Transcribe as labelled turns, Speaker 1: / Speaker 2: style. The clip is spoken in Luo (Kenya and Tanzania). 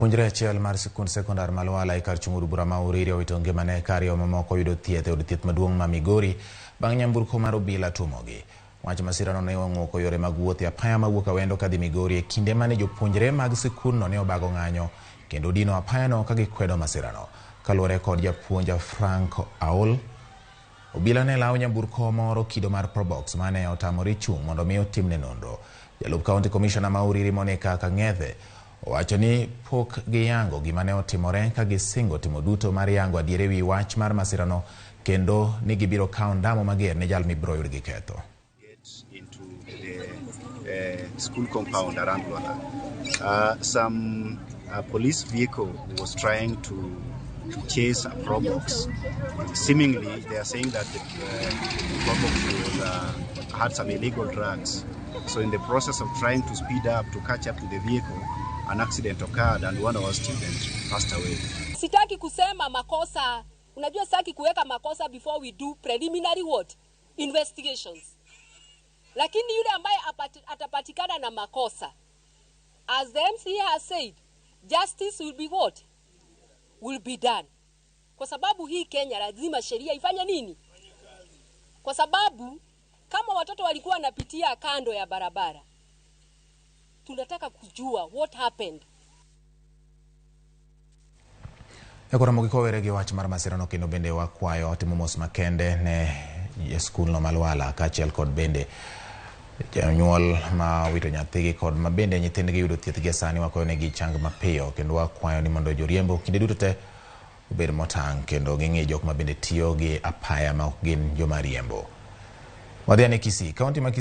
Speaker 1: Puonjre achiel mar sikund sekondar ma Lwala e kar chung' od bura ma Uriri owito ngimane ka ariyo mamoko oyudo thieth e od thieth maduong' ma Migori bang' nyamburko mar obila tuomogi. Wach masirano ne ong'uko yore mag wuoth e apaya mawuok Awendo kadhi Migori e kinde mane jopuonjre mag sikundno ne obago ng'anyo kendo dino apayano ka gikwedo masirano. Kaluwore kod japuonj Frank Aol, Obila ne lawo nyamburko moro kido mar Probox mane otamore chung' mondo mi otimne nonro. Jalup County Commissioner ma Uriri Monica Kang'ethe owacho ni pok giyango gima ne otimore ka gisingo timo duto mar yango adier ewi wach mar masirano kendo ni gibiro kawo ndamo mager ne jal mibiro yud gi ketho.
Speaker 2: Get into the school compound around Lwala. Some police vehicle was trying to chase a Probox. Seemingly, they are saying that the Probox had some illegal drugs. So in the process of trying to speed up to catch up to the vehicle, an accident occurred and one of our students passed away.
Speaker 3: Sitaki kusema makosa, unajua sitaki kuweka makosa before we do preliminary what? Investigations. Lakini yule ambaye atapatikana na makosa, as the MCA has said, justice will be what? Will be done. Kwa sababu hii Kenya lazima sheria ifanye nini? Kwa sababu kama watoto walikuwa wanapitia kando ya barabara, tunataka kujua what happened.
Speaker 1: Ekoro kowere gi wach mar masirano kendo bende wakwayo timo mos makende ne skulno ma Lwala kaachiel kod bende jonyuol ma wito nyathigi kod ma bende nyithindgi yudo thieth gi sani wakwayo negi chang mapiyo kendo wakwayo ni mondo joriembo kinde duto te obed motang' kendo ging'i jok ma bende tiyo gi apaya ma ok gin joma riembo. Wadhi ane Kisii, kaunti ma